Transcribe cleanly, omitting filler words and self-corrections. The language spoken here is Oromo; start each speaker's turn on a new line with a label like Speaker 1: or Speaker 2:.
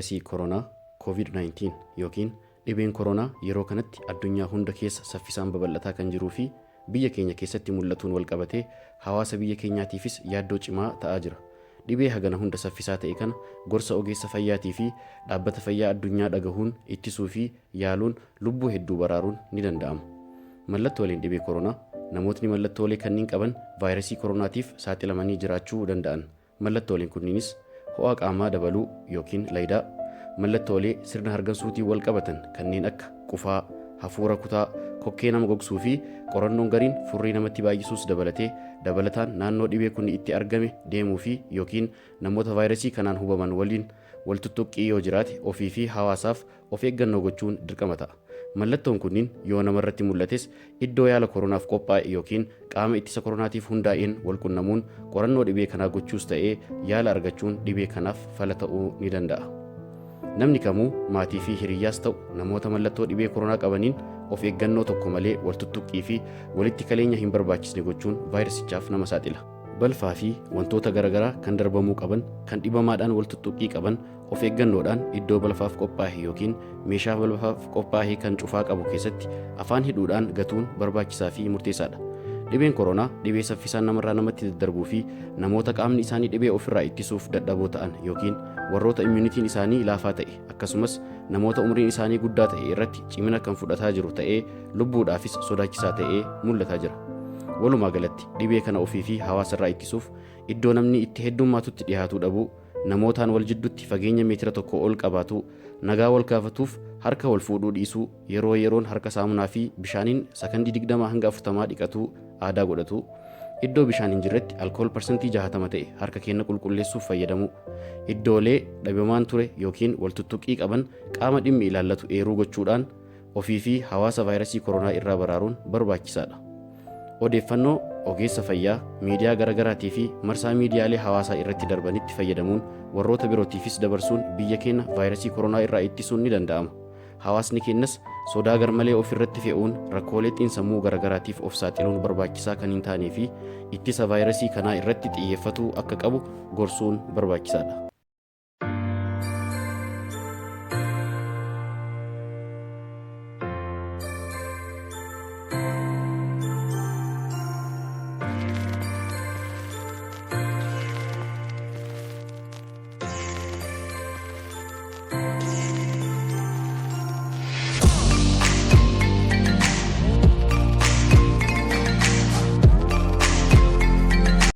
Speaker 1: Vaayirasii Koronaa, Covid-19, yookiin dhibeen koronaa yeroo kanatti addunyaa hunda keessa saffisaan babal'ataa kan jiruu fi biyya keenya keessatti mul'atuun walqabatee hawaasa biyya keenyaatiifis yaaddoo cimaa ta'aa jira. Dhibee hagana hunda saffisaa ta'e kana gorsa ogeessa fayyaatii fi Dhaabbata Fayyaa Addunyaa dhagahuun ittisuu fi yaaluun lubbuu hedduu baraaruun ni danda'ama. Mallattooleen dhibee koronaa Namootni mallattoolee kanniin qaban vaayirasii koronaatiif saaxilamanii jiraachuu danda'an. Mallattooleen kunniinis, ho'a qaamaa dabaluu ykn laydaa, mallattoolee sirna hargansuutiin walqabatan kanneen akka qufaa, hafuura kutaa, kokkee nama gogsuu fi qorannoon gariin furrii namatti baay'isuus dabalatee, dabalataan naannoo dhibee kuni itti argame deemuu fi ykn namoota vaayirasii kanaan hubaman waliin wal tuttuqqii yoo jiraate ofii fi hawaasaaf of eeggannoo gochuun dirqama ta'a. Mallattoon kunniin yoo namarratti mul'ates iddoo yaala koronaaf qophaa'e ykn qaama ittisa koronaatiif hundaa'een wal qunnamuun qorannoo dhibee kanaa gochuus ta'ee yaala argachuun dhibee kanaaf fala ta'uu ni danda'a. Namni kamuu maatii fi hiriyyaas ta'u namoota mallattoo dhibee koronaa qabaniin of eeggannoo tokko malee wal tuttuqqii fi walitti kaleenya hin barbaachisne gochuun vaayirasichaaf nama saaxila. Balfaa fi wantoota garagaraa kan darbamuu qaban kan dhibamaadhaan wal tuttuqqii qaban of eeggannoodhaan iddoo balfaaf qophaahe ykn meeshaa balfaaf qophaahe kan cufaa qabu keessatti afaan hidhuudhaan gatuun barbaachisaa fi murteessaadha. Dhibeen koronaa dhibee saffisaan namarraa namatti daddarbuu fi namoota qaamni isaanii dhibee ofirraa ittisuuf dadhaboo ta'an ykn warroota immunitiin isaanii laafaa ta'e akkasumas namoota umriin isaanii guddaa ta'e irratti cimina kan fudhataa jiru ta'ee lubbuudhaafis sodaachisaa ta'ee mul'ataa jira. Walumaa galatti dhibee kana ofii fi hawaasarraa ittisuuf iddoo namni itti heddummaatutti dhihaatuu dhabuu, namootaan wal jiddutti fageenya meetira tokkoo ol qabaatuu, nagaa wal gaafatuuf harka wal fuudhuu dhiisuu, yeroo yeroon harka saamunaa fi bishaaniin sakandii 20 hanga 40 dhiqatuu aadaa godhatuu, iddoo bishaan hin jirretti alkool parsantii 60 ta'e harka keenna qulqulleessuuf fayyadamuu, iddoolee dhabamaan ture ykn wal tuttuqqii qaban qaama dhimmi ilaallatu eeruu gochuudhaan ofii fi hawaasa vaayirasii koronaa irraa baraaruun barbaachisaadha. Odeeffannoo ogeessa fayyaa, miidiyaa garagaraatii fi marsaa miidiyaalee hawaasaa irratti darbanitti fayyadamuun warroota birootiifis dabarsuun biyya keenna vaayirasii koronaa irraa ittisuun ni danda'ama. Hawaasni keennas sodaa garmalee of irratti fe'uun rakkoolee xiinsammuu garagaraatiif of saaxiluun barbaachisaa kan hin taanee fi ittisa vaayirasii kanaa irratti xiyyeeffatuu akka qabu gorsuun barbaachisaadha.